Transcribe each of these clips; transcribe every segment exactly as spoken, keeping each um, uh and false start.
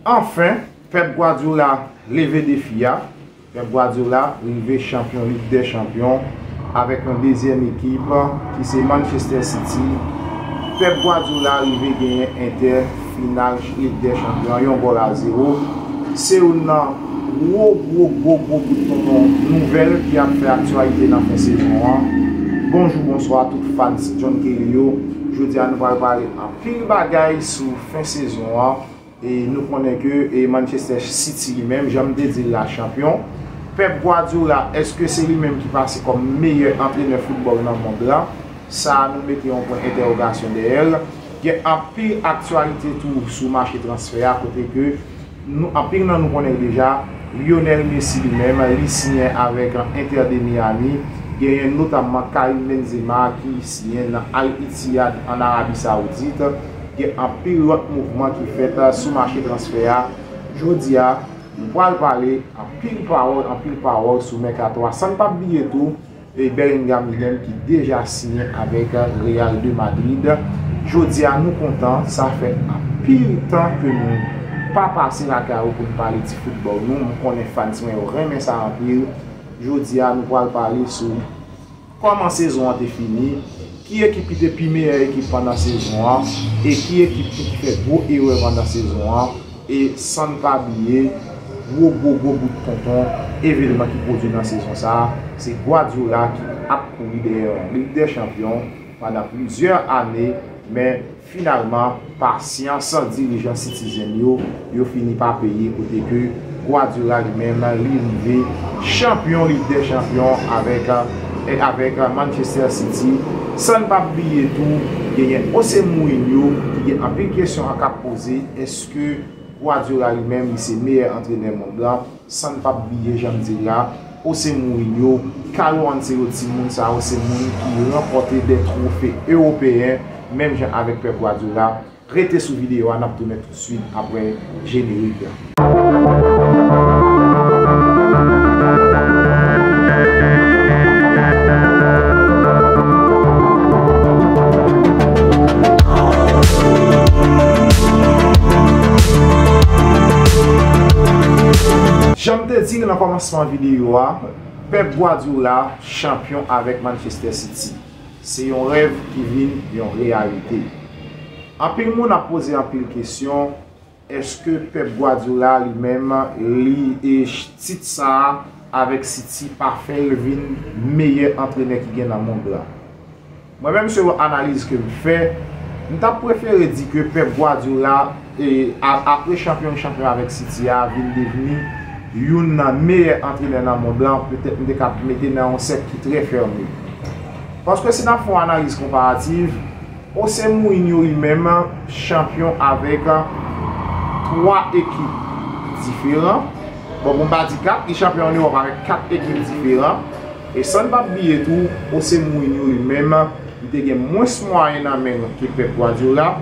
Anfen, Pep Guardiola leve defi a. Pep Guardiola rive chanpyon Lig dè Chanpyon avèk yon dezyèm ekip ki se Manchester City. Pep Guardiola rive genyen Inter final Lig dè Chanpyon, yon gòl a zewo. Se youn nan gwo, gwo, gwo, gwo bout tonton nouvèl ki ap fè aktyalite nan fen sezon an. Bonjou, bonswa tout fans John Kelly yo. Jodi a nou pral pale anpil bagay sou fen sezon an. E nou konnen ke e Manchester City li menm, jan m te di l la, chanpyon. Pep Guardiola, èske se li menm ki pase kòm meyè antrenè foutbòl nan mond la? Sa a, nou mete yon pwen entèwogasyon dèyè l. Gen anpil aktyalite tou sou mache transfè a, kote ke nou, anpil nan nou konnen deja, Lionel Messi li menm, li siyen avèk Inter de Miami. Genyen notamman Karim Benzema ki siyen nan Al Ittihad ann Arabi Sawoudit. Gen anpil lòt mouvman ki fèt sou mache transfè a. Jodi a, nou pral pale anpil pawòl, anpil pawòl sou mèkato a. San n p ap bliye tou, e Bellingham li menm ki deja siyen avèk Real de Madrid. Jodi a, nou kontan, sa fè anpil tan ke nou pa pase lakay ou pou n pale ti foutbòl nou. M konnen fans mwen yo renmen sa anpil. Jodi a, nou pral pale sou kòman sezon an te fini, ki ekip ki te pi meyè ekip pandan sezon an, e ki ekip tou ki fè gwo erè pandan sezon an, e san n pa bliye gwo, gwo, gwo bout tonton evenman ki pwodui nan sezon sa a, se Guardiola ki ap kouri dèyè yon Lig dè Chanpyon pandan plizyè ane, men finalman, pasyans dirijan Citizen yo, yo fini pa peye, kote ke Guardiola li menm, li rive chanpyon Lig dè Chanpyon avèk, e avèk Manchester City. San n p ap bliye tou, genyen Jose Mourinho, ki gen anpil kesyon k ap poze, èske Guardiola li menm, li se meyè antrenè mond lan? San n p ap bliye, jan m di l la, Jose Mourinho, Carlo Ancelotti, moun sa yo se moun ki ranpòte de twofe ewopeyen, menm jan avèk Pep Guardiola. Rete sou videyo a, n ap tounen toutswit apre jenerik la. Jan m te di l nan kòmansman videyo a, Pep Guardiola chanpyon avèk Manchester City. Se yon rèv ki vin yon reyalite. Anpil moun ap poze anpil kesyon, èske Pep Guardiola li menm, li e tit sa a avèk City pa fè l vin meyè antrenè ki gen nan mond la? Mwen menm, selon analiz ke m fè, m t ap prefere di ke Pep Guardiola, e, a, apre chanpyon l chanpyon avèk City a, vin devni youn nan meyè antrenè nan mond lan, petèt m te ka mete nan yon sèk ki trè fèmen. Paske si n ap fè yon analiz konparativ, Jose Mourinho li menm chanpyon avèk twa ekip diferan. Bon, pou m pa di kat, li chanpyon ann Ewòp avèk kat ekip diferan. E san n p ap bliye tou, Jose Mourinho li menm, li te gen mwens mwayen nan men l ke Pep Guardiola.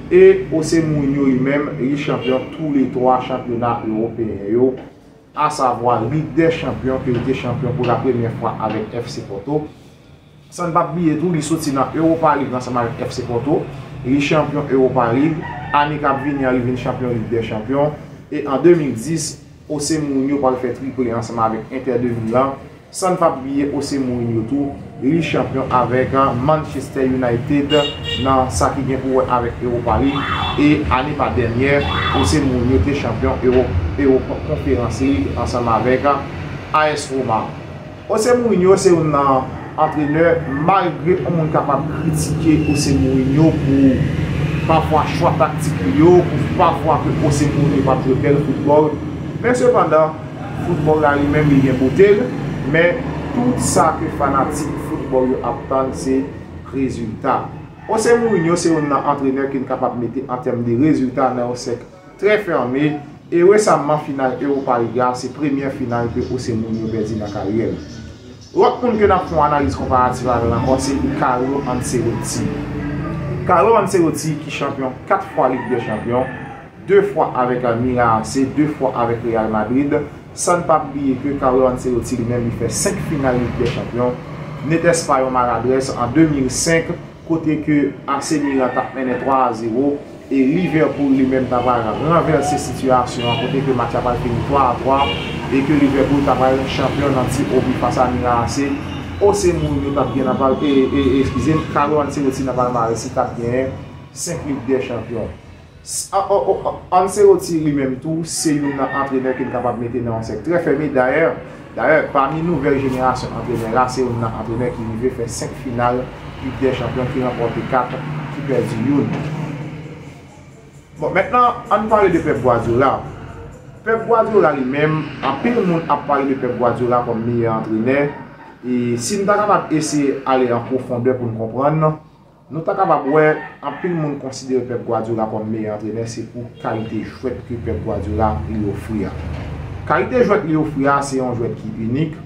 E Jose Mourinho li menm, li chanpyon toulètwa chanpyona ewopeyen yo, asavwa Lig dè Chanpyon, ke li te chanpyon pou la premyè fwa avèk F C Porto. San n p ap bliye tou, li soti nan Europa League ansanm avèk F C Porto. Li chanpyon Europa League. Ane k ap vini an, li vin chanpyon Lig dè Chanpyon. E an de mil dis, Jose Mourinho pral fè triple ansanm avèk Inter de Milan. San n p ap bliye Jose Mourinho tou, li chanpyon avèk Manchester United nan sa ki gen pou wè avèk Europa League. E ane pa dènyè, Jose Mourinho te chanpyon Euro, Euro Conference League ansanm avèk A S Roma. Jose Mourinho se youn nan antrenè, malgre yon moun kapab kritike Jose Mourinho pou pafwa chwa taktik li yo, pou pafwa ke Jose Mourinho p ap jwe bèl foutbòl, men sepandan, foutbòl la li menm li gen bote l, men tout sa ke fanatik foutbòl yo ap tann se rezilta. Jose Mourinho se youn nan antrenè ke n kapab mete an tèm de rezilta nan yon sèk trè fèmen, e resamman final Europa League la se premyè final ke Jose Mourinho pèdi nan karyè l. Lòt moun ke n ap fè yon analiz konparativ avè l ankò se Carlo Ancelotti. Carlo Ancelotti ki chanpyon kat fwa Lig dè Chanpyon, de fwa avèk Milan A C, de fwa avèk Real Madrid. San n p ap bliye ke Carlo Ancelotti li menm li fè senk final Lig dè Chanpyon, nètèspa yon maladrès an de mil senk, kote ke A C Milan t ap mennen twa a zewo, E Liverpool li menm ta pral ranvèse sitiyasyon an kote ke match la pral fini twa a twa e ke Liverpool ta pral chanpyon nan tir au but fas a Milan A C. Jose Mourinho t ap gen nan pal, e, e, e, eskize m, Carlo Ancelotti nan palmarès li t ap genyen senk Lig dè Chanpyon. S- a- o- o- Ancelotti li menm tou se youn nan antrenè ke n kapab mete nan yon sèk trè fèmen. Dayè, dayè, pami nouvèl jenerasyon antrenè la, se youn nan antrenè ki rive fè senk final Lig dè Chanpyon, ki ranpòte kat, ki pèdi youn. Bon, mentnan, ann pale de Pep Guardiola. Pep Guardiola li menm, anpil moun ap pale de Pep Guardiola kòm meyè antrenè. E si n ta kapab eseye ale an pwofondè pou n konprann, nou ta kapab wè anpil moun konsidere Pep Guardiola kòm meyè antrenè, se pou kalite jwèt ke Pep Guardiola li ofri a. Kalite jwèt li ofri a, se yon jwèt ki inik,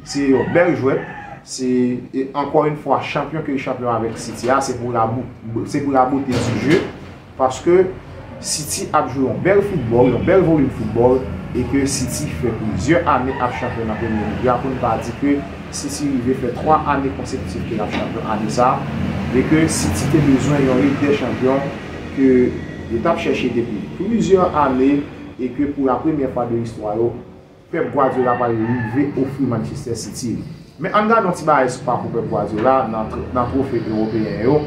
se yon bèl jwèt, se, e ankò yon fwa, chanpyon ke li chanpyon avèk City a, se pou la bou- se pou la beauté du jeu, paske City ap jwe yon bèl foutbòl, yon bèl volim foutbòl, e ke City fè plizyè ane ap chanpyon nan Premye Lig la, pou n pa di ke City rive fè twa ane konsekitif ke l ap chanpyon ane sa a, e ke City te bezwen yon Lig dè Chanpyon ke yo t ap chèche depi plizyè ane, e ke pou la premyè fwa de istwa yo, Pep Guardiola pral rive ofri Manchester City. Men ann gade yon ti bagay sou pakou Pep Guardiola nan, tr- nan twofe ewopeyen yo.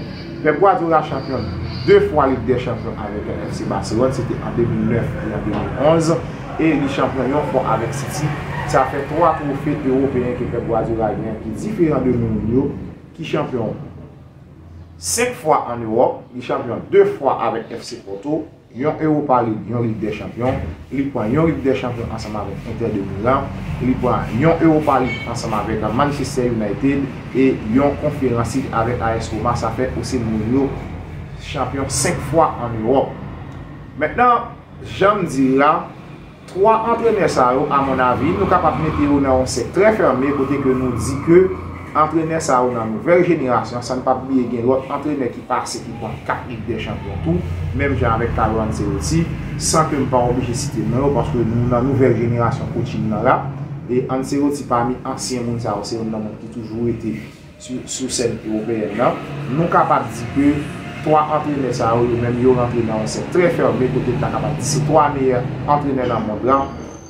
Pep Guardiola chanpyon de fwa Lig dè Chanpyon avèk F C Barcelone, se te an de mil nèf e an de mil onz, e li chanpyon yon fwa avèk City. Sa fè twa twofe ewopeyen ke Pep Guardiola genyen ki diferan de Mourinho, ki chanpyon senk fwa ann Ewòp, li chanpyon de fwa avèk F C Porto, yon Europa League, yon Lig dè Chanpyon, li pran yon Lig dè Chanpyon ansanm avèk Inter de Milan, li pran yon Europa League ansanm avèk Manchester United e yon Conference League avèk A S Roma, sa fè Jose Mourinho chanpyon senk fwa ann Ewòp. Mentnan, jan m di l la, twa antrenè sa yo, amonnavi, nou kapab mete yo nan yon sèk trè fèmen kote ke nou di ke antrenè sa yo nan nouvèl jenerasyon, san n p ap bliye gen lòt antrenè ki pase ki pran kat Lig dè Chanpyon tou, menm jan avèk Carlo Ancelotti, san ke m pa oblije site non yo, paske nou nan nouvèl jenerasyon coaching nan la, e Ancelotti pami ansyen moun sa yo, se youn nan moun ki toujou rete sou, sou sèn ewopeyèn nan, nou kapab di ke twa antrenè sa yo, yo menm yo rantre nan yon sèk trè fèmen kote n ta kapab di se twa meyè antrenè nan mond lan,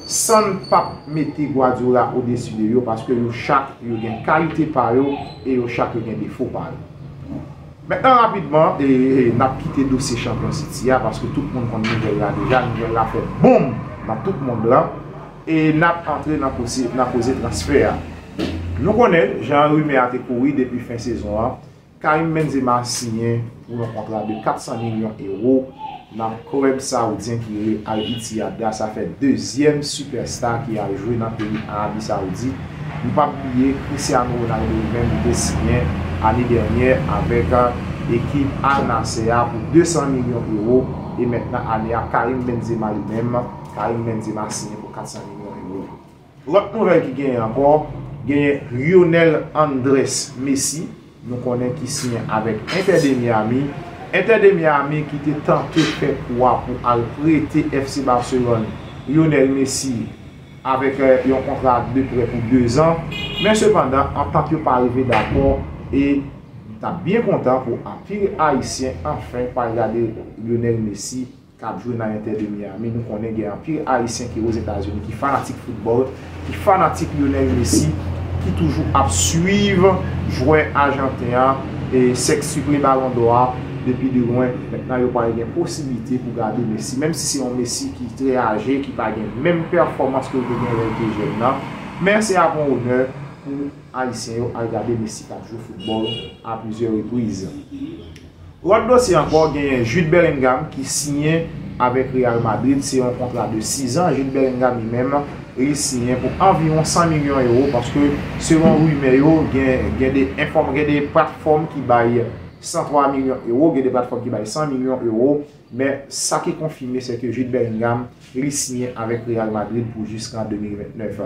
san n p ap mete Guardiola odesi de yo, paske yo chak, yo gen kalite pa yo e yo chak, yo gen defo pa yo. Mentnan, rapidman, e, e, n ap kite dosye chanpyon City a, paske tout moun konn nouvèl la deja, nouvèl la fè boom nan tout mond lan, e n ap antre nan koze, nan koze transfè a. Nou konnen, jan rimè a te kouri depi fen sezon an, Karim Benzema siyen pou yon kontra de kat san milyon ewo nan klèb sawoudyen ki rele Al Ittihad la. Sa fè dezyèm sipèsta ki al jwe nan peyi Arabi Sawoudit. Nou p ap bliye, Cristiano Ronaldo li menm, li te siyen ane dènyè avèk, e, ekip Al Nassr a pou de san milyon ewo. E mentnan, ane a, Karim Benzema li menm, Karim Benzema siyen pou kat san milyon ewo. Lòt nouvèl ki genyen ankò, genyen Lionel Andrés Messi, nou konnen ki siyen avèk Inter de Miami. Inter de Miami ki te tante fè kou a pou al prete F C Barcelone Lionel Messi avèk, eh, yon kontra de prè pou de zan. Men sepandan, antant yo pa rive dakò e n t ap byen kontan pou anpil Ayisyen anfen pral gade Lionel Messi k ap jwe nan Inter de Miami. Nou konnen gen anpil Ayisyen ki Ozetazini ki fanatik foutbòl, ki fanatik Lionel Messi, ki toujou ap swiv jwè ajanten an, e sèk siple Balon dò a depi de lwen. Mentnan, yo pral gen posiblite pou gade Messi, menm si se yon Messi ki trè aje, ki pa gen menm pèfòmans ke l te gen lè l te jèn nan. Men se ap yon onè pou Ayisyen yo al gade Messi k ap jwe foutbòl a plizyè repriz. Lòt dosye ankò, genyen Jude Bellingham ki siyen avèk Real Madrid. Se yon kontra de sizan. Jude Bellingham li menm, li siyen pou anviwon san milyon ewo, paske selon rimè yo, gen, gen de enfòm, gen de platfòm ki bay san twa milyon ewo, gen de platfòm ki bay san milyon ewo. Men sa ki konfime, se ke Jude Bellingham, li siyen avèk Real Madrid pou jiskan de mil vennèf.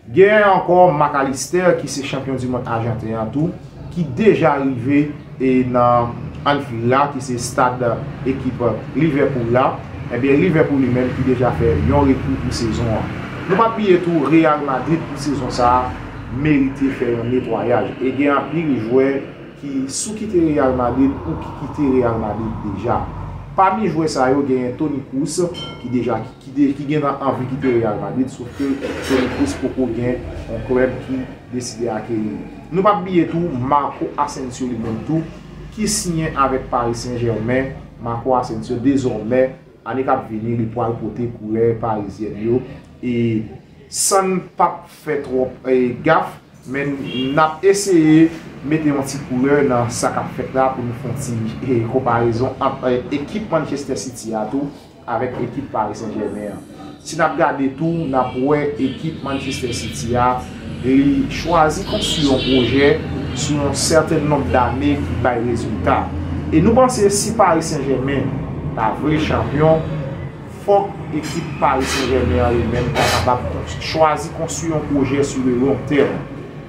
Genyen ankò Mac Allister, ki se chanpyon di mond ajanten an tou, ki deja rive, e, nan Anfield la, ki se stad ekip Liverpool la. Ebyen, Liverpool li menm ki deja fè yon rekri pou sezon an. Nou p ap bliye tou, Real Madrid pou sezon sa a merite fè yon netwayaj. E gen anpil jwè ki sou kite Real Madrid ou ki kite Real Madrid deja. Pami jwè sa yo, genyen Toni Kroos, ki deja ki, ki, de- ki gentan anvi kite Real Madrid, sof ke Toni Kroos poko gen yon klèb ki deside akeyi li. Nou p ap bliye tou, Marco Asensio li menm tou, ki siyen avèk Paris Saint-Germain. Marco Asensio, dezòmè, ane k ap vini, li pral pote koulè parizyèn yo. E san n p ap fè twòp e, gaf, men n ap eseye mete yon ti koulè nan sa k ap fèt la pou nou fè yon ti e, konparezon ant e, ekip Manchester City a tou avèk ekip Paris Saint-Germain an. Si n ap gade tou, n ap wè ekip Manchester City a, li chwazi konstwi yon pwojè sou yon sèten nonb dane ki bay rezilta. E nou panse si Paris Saint-Germain ta vle chanpyon, fòk ekip Paris Saint-Germain an li menm ta kapab konstwi, chwazi konstwi yon pwojè sou le long tèm.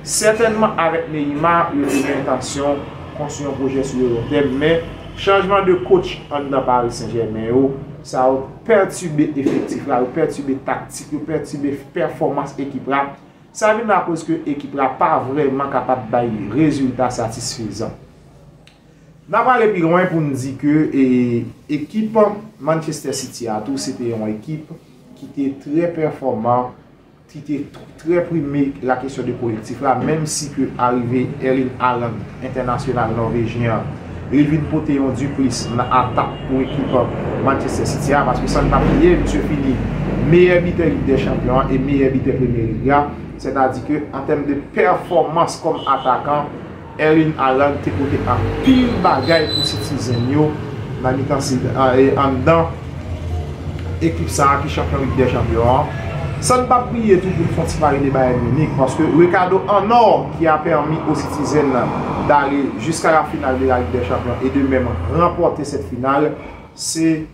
Sètènman, avèk Neymar, yo te gen entansyon konstwi yon pwojè sou le long tèm, men chanjman de coach anndan Paris Saint-Germain yo, sa yo pètibe efektif la, yo pètibe taktik, yo pètibe pèfòmans ekip la. Sa vin lakoz ke ekip la pa vrèman kapab bay rezilta satisfezan. N ap ale pi lwen pou n di ke e, ekip Manchester City a tou, se te yon ekip ki te trè pèfòman, ki te trè prime la kesyon de kolektif la, menm si ke arive Erling Haaland, entènasyonal nòvejyen an, li vin pote yon diplis nan atak pou ekip Manchester City a, paske san n pa bliye, misye fini meyè bitè Lig dè Chanpyon an e meyè bitè Premye Lig la, sètadi ke an tèm de pèfòmans kòm atakan, Erling Haaland te pote anpil bagay pou Citizen yo nan mitan si, e, anndan ekip sa a ki chanpyon Lig dè Chanpyon an. San n p ap bliye tou pou n fè yon ti pale de Bayern Munich, paske Recado en or qui a permis aux Citizens d'aller jusqu'à la finale de la Ligue des Champions et de même remporter cette finale, se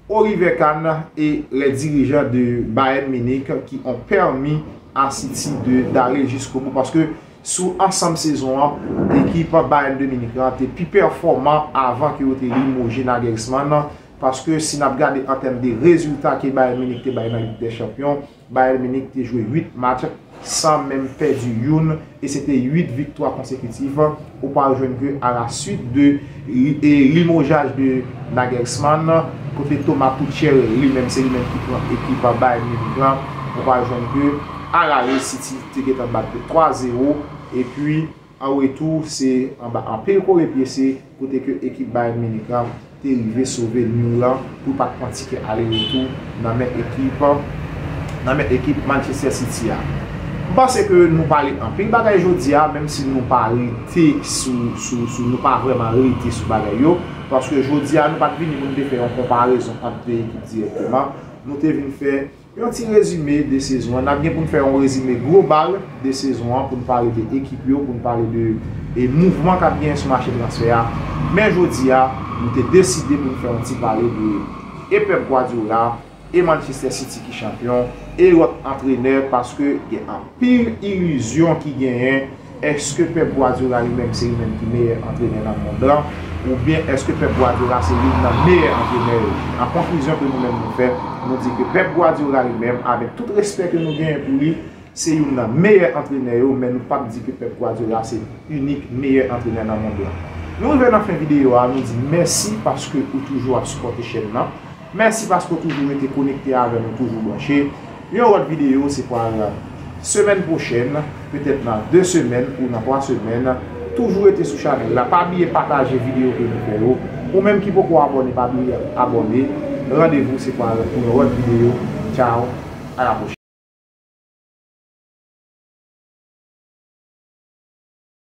Oliver Kahn et les dirigeants de Bayern Munich qui ont permis à City de d'aller jusqu'au bout, paske sou ansanm sezon an, ekip Bayern de Munich lan te pi pèfòman avan ke yo te limoje Nagelsmann, paske si n ap gade an tèm de rezilta ke Bayern Munich te bay nan Lig dè Chanpyon, Bayern Munich te jwe uit match san menm pèdi youn, e se te uit viktwa konsekitif. Ou pral jwenn ke a la suit de e, limojaj de Nagelsmann, kote Thomas Tuchel li menm, se li menm ki pran ekip Bayern Munich lan, ou pral jwenn ke alale City te gentan bat de twa zewo, epi an retou, se anba anpil kole pye, se kote ke ekip Bayern Munich lan te rive sove Nyon lan pou l pa t pran tikè ale retou nan men ekip, nan men ekip Manchester City a. M panse ke nou pale anpil bagay jodi a, menm si nou pa rete sou, sou, sou, nou pa vrèman rete sou bagay yo, paske jodi a nou pa t vini pou nou te fè yon konparezon ant de ekip dirèkteman. Nou te vin fè yon ti rezime de sezon an. N ap gen pou n fè yon rezime global de sezon an, pou n pale de ekip yo, pou n pale de e mouvman k ap genyen sou mache transfè a. Men jodi a, nou te deside pou n fè yon ti pale de e Pep Guardiola, e Manchester City ki chanpyon, e lòt antrenè, paske gen anpil ilizyon ki genyen. Èske Pep Guardiola li menm se li menm ki meyè antrenè nan mond lan? Oubyen èske Pep Guardiola se youn nan meyè antrenè yo? An konklizyon ke nou menm nou fè, nou di ke Pep Guardiola li menm, avèk tout respè ke nou genyen pou li, se youn nan meyè antrenè yo, men nou p ap di ke Pep Guardiola se inik meyè antrenè nan mond lan. Nou rive nan fen videyo a, nou di mèsi paske ou toujou ap sipòte chèn nan. Mèsi paske w toujou rete konekte avè nou, toujou branche. Yon lòt videyo, se pral semèn pwochèn, petèt nan de semèn ou nan twa semèn. Toujou rete sou chanèl la. Pa bliye pataje videyo ke nou fè yo. Ou menm ki poko abòne, pa bliye abòne. Randevou, se pral pou yon lòt videyo. Tchao, a la pwochèn.